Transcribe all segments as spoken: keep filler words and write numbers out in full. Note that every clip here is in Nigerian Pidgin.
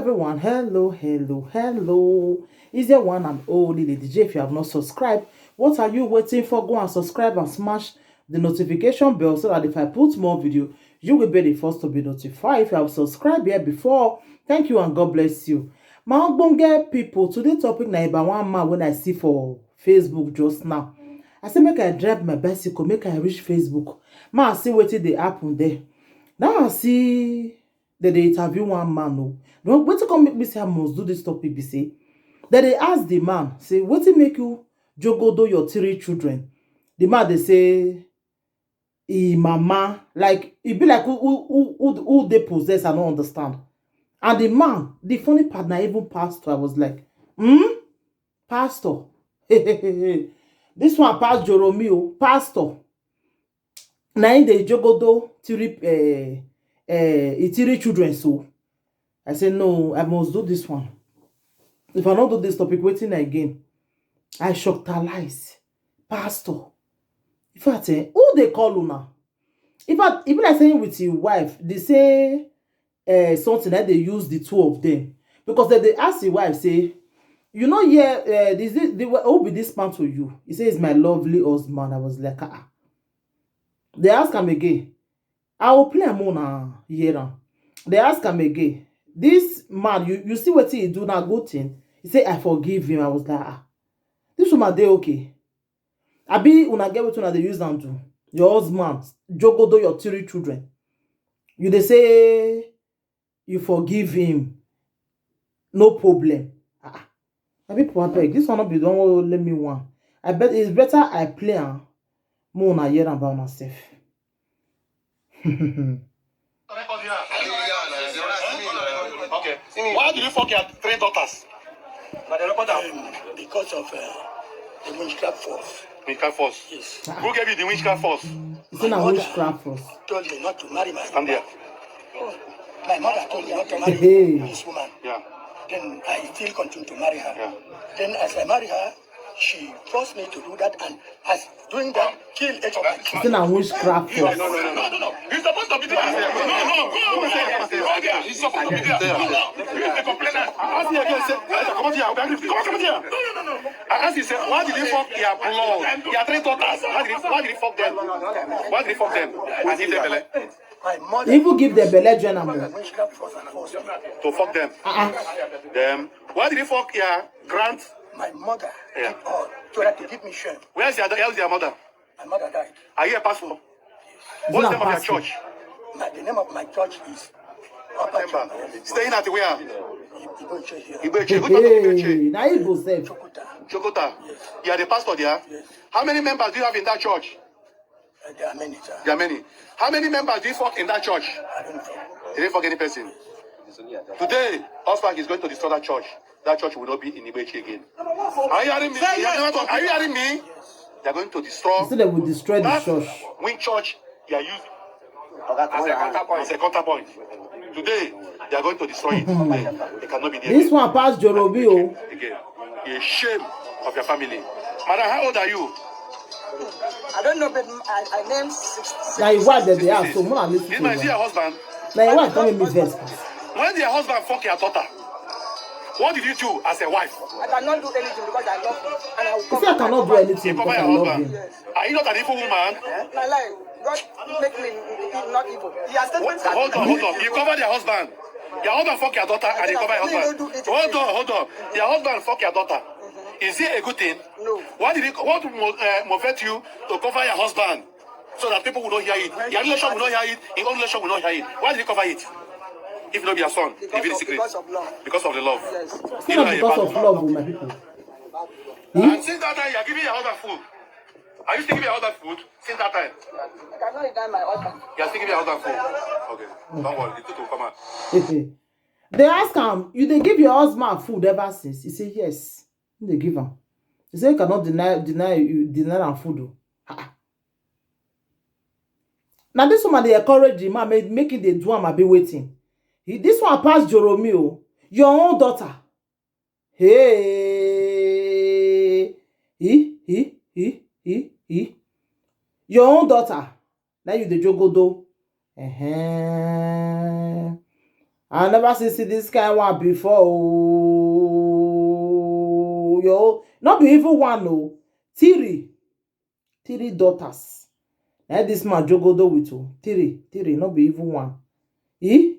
Everyone, hello, hello, hello. Is there one and only Lady J? If you have not subscribed, what are you waiting for? Go and subscribe and smash the notification bell so that if I put more video, you will be the first to be notified. If you have subscribed here before, thank you and God bless you. My ogbonge people, today topic na about one man when I see for Facebook just now. I say make I drive my bicycle, make I reach Facebook. Ma, I see wetin dey happen there. Now I see that they interview one man. No, no, wetin come make me say I must do this topic be say that they ask the man, say, "Wetin make you jogodo your three children?" The man they say, "E mama," like e be like who who who who, who they possess. I don't understand. And the man, the funny part, na even pastor. I was like, "Hmm, pastor." This one pass Joromi o, pastor. Na him dey jogodo three, eh, eh, e three children. So I say, "No, I must do this one. If I no do this topic, wetin again?" I shockalize. Pastor. In fact, eh, who they call una? In fact, even like saying with your wife, they say, eh, something that they use the two of them. Because they, they ask the wife, say, "You know, yeah, eh, this, this, the, who be this man to you?" He says, "My lovely husband." I was like, "Ah, ah." They ask him again. I will play am on, uh, here now. They ask him again. "This man, you, you see what he do now, good thing." He say, "I forgive him." I was like, "Ah, this woman, they okay." Abi una get wetin una dey use am do? Your husband jogodo your three children. You dey say you forgive him. No problem. Ah, ah. My people, abeg, this one no be the one wey let me one. I bet it's better I play am. More una hear am by una sef. Okay. Why did you fuck your three daughters? But the record, um, because of, uh, the witchcraft force. Witchcraft force. Yes. Who gave you the witchcraft force? It's not witchcraft force. Told me not to marry my. Stand there. My mother told me not to marry this woman. Yeah. Then I still continue to marry her. Yeah. Then as I marry her, she forced me to do that, and as doing that, kill each of my children. It's not witchcraft force. No, no, no, no, no. You're supposed to be there. No, no, no, no. You're supposed to be there. No, no. You the complainant. I ask you again, say, come out here. Come out, come out here. No, no, no, no. I ask you, say, why did you fuck your blood? Your three daughters. Why did you, why did you fuck them? Why did you fuck them? And give them belle. My mother. Even give them belle, join am. Witchcraft force and force. To fuck them. Uh-uh. Them. Why did you fuck your grand? My mother. Yeah. Did all so that to give me shame. Where's your, where's your mother? My mother died. Are you a pastor? What's the name of your church? My, the name of my church is Upper Chamber. Staying at where? Igboche here. Igboche. Which part of Igboche? Hey, na Igbo sef. Chokota. Chokota. Yes. You are the pastor there? Yes. How many members do you have in that church? Uh, there are many, sir. There are many. How many members do you fuck in that church? I don't know. You didn't fuck any person. Today, husband is going to destroy that church. That church will not be in Igboche again. Are you hearing me? Say yes. Are you hearing me? They are going to destroy. He said they will destroy the church. That wing church they are using as a counterpoint. As a counterpoint. Today, they are going to destroy it. Today, they cannot be there. This one pass Jorobi o. Again. You're a shame of your family. Madam, how old are you? I don't know, but I, I name sixty-six. Now you wife that they are, so more listen. This might see your husband. Now you wife coming me first. When your husband fuck your daughter, what did you do as a wife? I cannot do anything because I love him, and I will cover. You say I cannot do anything because I love him. Yes. Are you not an evil woman? Eh? My life, God make me not evil. Hold on, hold on. You cover your husband. Your husband fuck your daughter and you cover your husband. Hold on, hold on. Your husband fuck your daughter. Is it a good thing? No. Why did he, what mo-, uh, motivate you to cover your husband? So that people will not hear it. Your relation will not hear it. Your own relation will not hear it. Why did he cover it? If not be your son, reveal the secret. Because of love. Because of the love. Yes. It's not because of love, my people. And since that time, you are giving your husband food. Are you still giving your husband food since that time? I cannot deny my husband. You are still giving your husband food. Okay. Don't worry, the truth will come out. They ask am, "You dey give your husband food ever since?" He say, "Yes." He dey give am. He say, "You cannot deny, deny, you deny am food o." Ah. Now this woman dey encourage the man, make, make him dey do am, abi wetin? He, this one pass Joromi o. Your own daughter. Hey. He, he, he, he, he. Your own daughter. Now you dey jogodo. Uh-huh. I never see see this kind one before. Oh, yo, not be even one, no. Three, three daughters. Now this man jogodo with you. Three, three, not be even one. Eh?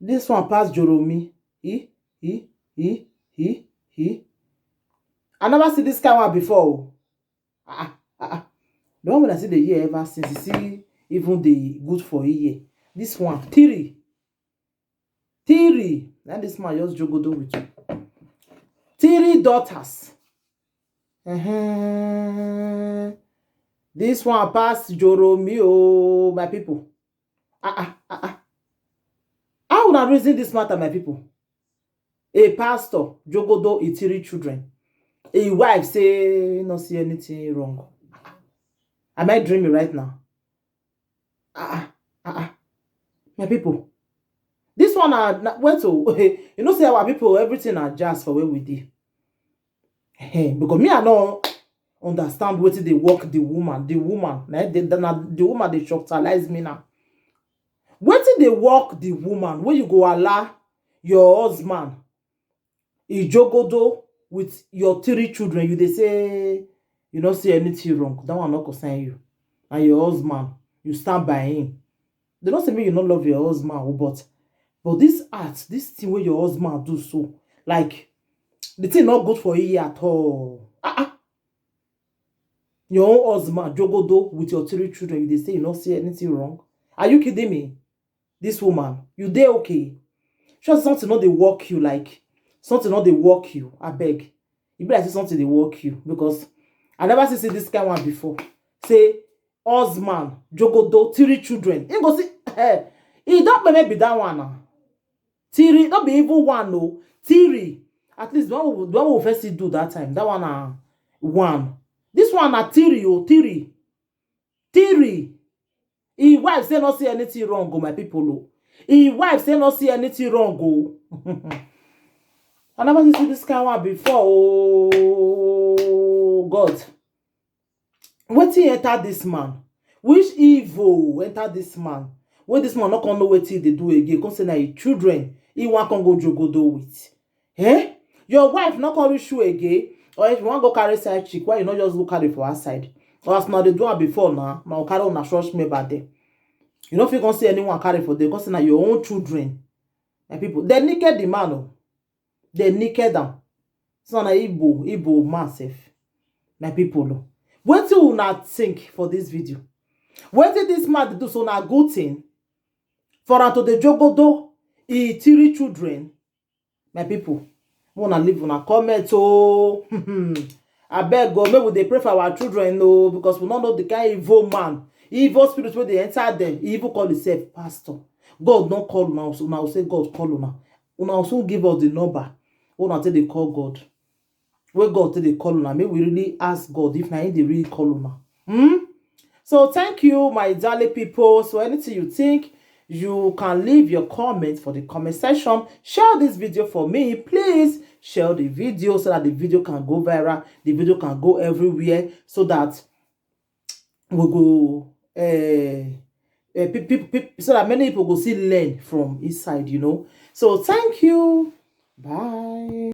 This one pass Joromi. Eh? Eh? Eh? Eh? Eh? I never see this kind one before. Oh. Ah, ah, ah, ah. The one when I see the year ever since, you see, even the good for a year. This one, three. Three. Now this man just jogodo with you. Three daughters. Uh-huh. This one pass Joromi, oh, my people. Ah, ah, ah, ah. How una reason this matter, my people? A pastor, jogodo, e three children. A wife say no see anything wrong. Am I dreaming right now? Ah, ah, ah, ah. My people, this one na, na wait, oh, you know say our people, everything are just for where we dey. Hey, because me, I no understand wetin dey work the woman. The woman, na the, na the woman dey shocktalize me now. Wetin dey work the woman wey you go allow your husband ijogodo with your three children, you dey say you no see anything wrong. That one no concern you. And your husband, you stand by him. They don't say me you no love your husband, oh, but but this act, this thing wey your husband do so, like, the thing not good for you at all. Ah, ah. Your own husband jogodo with your three children, you dey say you no see anything wrong. Are you kidding me? This woman, you dey okay? Sure something no dey work you, like, something no dey work you, abeg. E be like say something dey work you, because I never see see this kind one before. Say husband jogodo three children. He go see, eh, he don pay maybe that one now. Three, not be even one, no. Three. At least the one we, the one we first see do that time. That one na one. This one na three, oh, three. Three. His wife say no see anything wrong, oh, my people, oh. His wife say no see anything wrong, oh. I never see this kind one before, oh God. Wetin enter this man? Which evil enter this man? Wey this man no come know wetin he dey do again, come say na him children he wan come go jogodo with. Eh? Your wife no come reach you again? Or if you wan go carry side chick, why you no just go carry for outside? Or as una dey do am before now, na carry una church member there. You no fit come see anyone carry for there, come say na your own children. My people, they naked the man, oh. They naked am. So na Igbo, Igbo man sef. My people, oh. Wetin una think for this video? Wetin this man dey do so na good thing? For am to dey jogodo e three children? My people, una leave una comment, oh. Abeg, oh, make we dey pray for our children, oh, because we no know the kind evil man, evil spirit wey dey enter them. He even call himself pastor. God don call una, una go say God call una. Una go soon give us the number wey una take dey call God. Wey God take dey call una. Make we really ask God if na him dey really call una. Hmm? So thank you, my darling people. So anything you think, you can leave your comment for the comment section. Share this video for me. Please share the video so that the video can go viral. The video can go everywhere so that we go, eh, eh, peop-, peop-, peop-, so that many people go see learn from inside, you know. So thank you. Bye.